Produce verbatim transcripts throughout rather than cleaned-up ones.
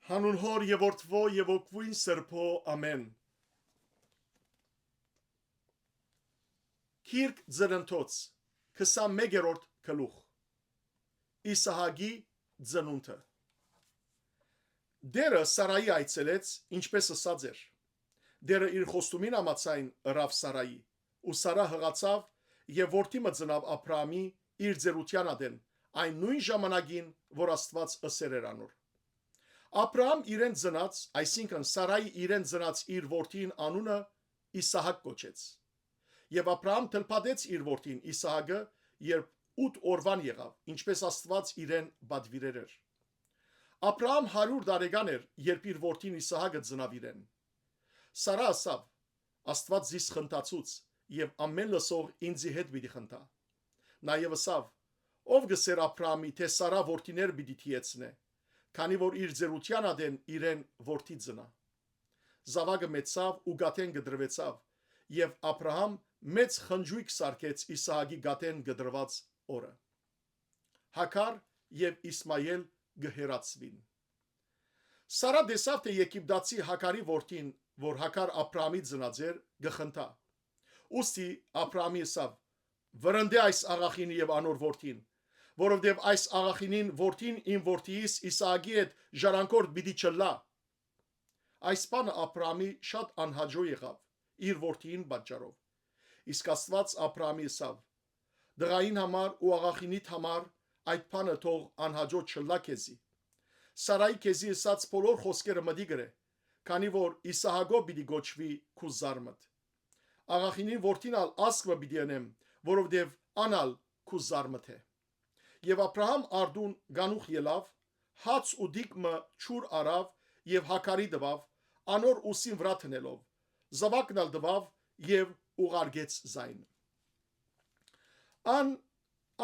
Հանուն Հօր եւ Որդւոյ եւ Հոգւոյն Սրբոյ, ամէն։ Գիրք Ծննդոց, քսանմէկերորդ գլուխ։ Իսահակի ծնունդը։ Տէրը Սարայի այցելեց, ինչպէս ըսած էր։ Տէրը իր խոստումին համաձայն ըրաւ Սարայի, ու Սարա յղացաւ եւ որդի մը ծնաւ Աբրահամի, իր ծերութեան ատեն, այն նոյն ժամանակին, որ Աստուած ըսեր էր անոր։ Աբրահամ իրեն ծնած, այսինքն՝ Սարայի իրեն ծնած իր որդին անունը Իսահակ կոչեց։ Եւ Աբրահամ թլփատեց իր որդին Իսահակը, երբ ութ օրուան եղաւ, ինչպէս Աստուած իրեն պատուիրեր էր։ Աբրահամ հարիւր տարեկան էր, երբ իր որդին Իսահակը ծնաւ իրեն։ Սարա ըսաւ. «Աստուած զիս խնդացուց, եւ ամէն լսող ինծի հետ պիտի խնդայ»։ Նաեւ ըսաւ. «Ո՞վ կ'ըսէր Աբրահամի, թէ Սարա որդիներ պիտի դիեցնէ, քանի որ իր ծերութեան ատեն իրեն որդի ծնայ»։ Զաւակը մեծցաւ ու կաթէն կտրուեցաւ, եւ Աբրահամ մեծ խնճոյք սարքեց Իսահակի կաթէն կտրուած օրը։ Հագար եւ Իսմայէլ կը հեռացուին։ Սարա տեսաւ, թէ Եգիպտացի Հագարի որդին, որ Հագար Աբրահամի ծնած էր, կը խնդայ։ Ուստի Աբրահամի ըսաւ. «Վրընդէ այս աղախինը եւ անոր որդին, որովհետեւ այս աղախինին որդին իմ որդիիս Իսահակի հետ ժառանգորդ պիտի չըլլայ»։ Այս բանը Աբրահամի շատ անհաճոյ եղաւ իր որդիին պատճառով։ Իսկ Աստուած Աբրահամի ըսաւ. «Տղային համար ու աղախինիդ համար այդ բանը թող անհաճոյ չըլլայ քեզի։ Սարայի քեզի ըսած բոլոր խօսքերը մտի կրէ, քանի որ Իսահակով պիտի կոչուի քու զարմդ։ Աղախինին որդին ալ ազգ մը պիտի ընեմ, որովհետեւ ան ալ քու զարմդ է»։ Եւ Աբրահամ արտուն կանուխ ելաւ, հաց ու տիկ մը ջուր առաւ եւ Հագարի տուաւ, անոր ուսին վրայ դնելով, զաւակն ալ տուաւ եւ ուղարկեց զայն։ Ան,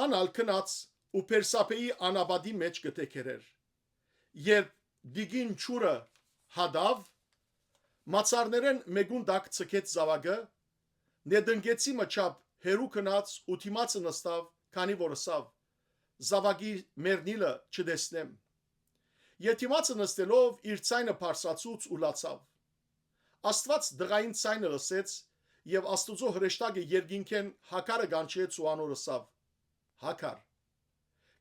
ան ալ գնաց ու Բերսաբէի անապատի մէջ կը թեքերէր։ Երբ տիկին ջուրը հատաւ, մացառներէն մէկուն տակ ձգեց զաւակը, նետնկեցի մը չափ հեռու գնաց ու դիմացը նստաւ, քանի որ ըսաւ. «Զաւակի մեռնիլը չտեսնեմ»։ Եւ դիմացը նստելով՝ իր ձայնը բարձրացուց ու լացաւ։ Աստուած տղային ձայնը լսեց, եւ Աստուծոյ հրեշտակը երկինքէն Հագարը կանչեց ու անոր ըսաւ. «Հագար,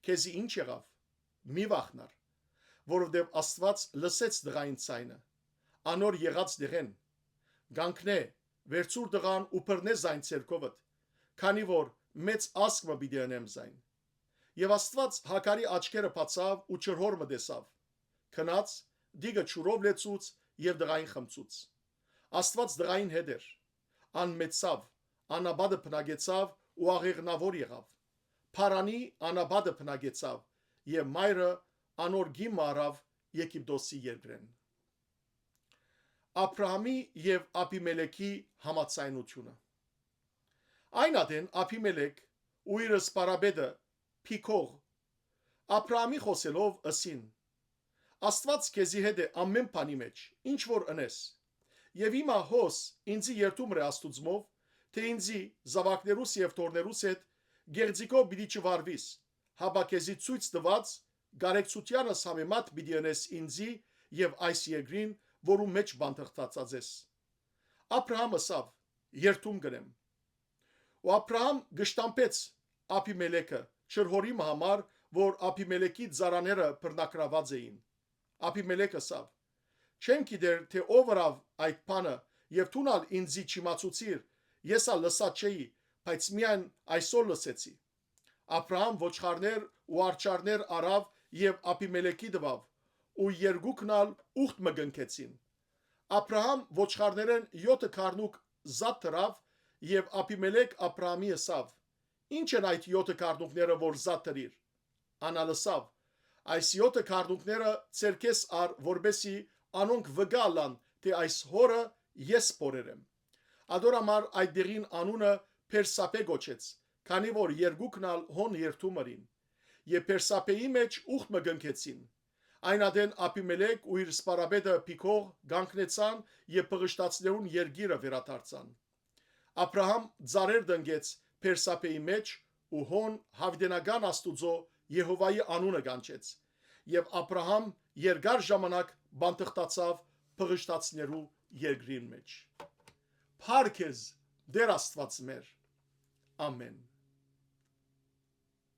քեզի ի՞նչ եղաւ, մի վախնար, որովհետեւ Աստուած լսեց տղային ձայնը, անոր եղած տեղէն։ Կանգնէ, վերցուր տղան ու բռնէ զայն ձեռքովդ, քանի որ մեծ ազգ մը պիտի ընեմ զայն»։ Եւ Աստուած Հագարի աչքերը բացաւ ու ջրհոր մը տեսաւ։ Գնաց, տիկը ջուրով լեցուց եւ տղային խմցուց։ Աստուած տղային հետ էր։ Ան մեծցաւ, անապատը բնակեցաւ ու աղեղնաւոր եղաւ։ Փարանի անապատը բնակեցաւ եւ մայրը անոր կին մը առաւ Եգիպտոսի երկրէն։ Աբրահամի եւ Աբիմելեքի համաձայնութիւնը։ Այն ատեն Աբիմելեք ու իր սպարապետը Փիքող Աբրահամի խօսելով ըսին. «Աստուած քեզի հետ է ամէն բանի մէջ, ինչ որ ընես։ Եւ հիմա հոս ինծի երդում ըրէ Աստուծմով, թէ ինծի, զաւակներուս եւ թոռներուս հետ գեղձիկով պիտի չվարուիս, հապա քեզի ցոյց տուած կարեկցութեանս համեմատ պիտի ընես ինծի եւ այս երկրին, որու մէջ բանտխտացած ես»։ Աբրահամ ըսաւ. «Երդում կ'ընեմ»։ Ու Աբրահամ կշտամբեց Աբիմելեքը, ջրհորի մը համար, որ Աբիմելեքի ծառաները բռնակրաւած էին։ Աբիմելեք ըսաւ. «Չեմ գիտեր, թէ ով ըրաւ այդ բանը, եւ դուն ալ ինծի չիմացուցիր, ես ալ լսած չէի, բայց միայն այսօր լսեցի»։ Աբրահամ ոչխարներ ու արջառներ առաւ եւ Աբիմելեքի տուաւ, ու երկուքն ալ ուխտ մը կնքեցին։ Աբրահամ ոչխարներէն եօթը գառնուկ զատ դրաւ, եւ Աբիմելեք Աբրահամի ըսաւ. «Ի՞նչ են այդ եօթը գառնուկները, որ զատ դրիր»։ Ան ալ ըսաւ. «Այս եօթը գառնուկները ձեռքէս առ, որպէսզի անոնք վկայ ըլլան, թէ այս հորը ես պորեր եմ»։ Ատոր համար այդ տեղին անունը Փերսապէ կոչեց, քանի որ երկուքն ալ հոն երդում ըրին։ Եւ Փերսապէի մէջ ուխտ մը կնքեցին։ Այն ատեն Աբիմելեք ու իր սպարապետը Փիքող կանգնեցան եւ բղշտացներուն երկիրը վերադարձան։ Աբրահամ ծառեր տնկեց Փերսապէի մէջ ու հոն յաւիտենական Աստուծոյ Եհովայի անունը կանչեց։ եւ Աբրահամ երկար ժամանակ բանտխտացաւ փղշտացիներու երկրին մէջ։ Փառք ես, Տէր Աստուած մեր։ Ամէն։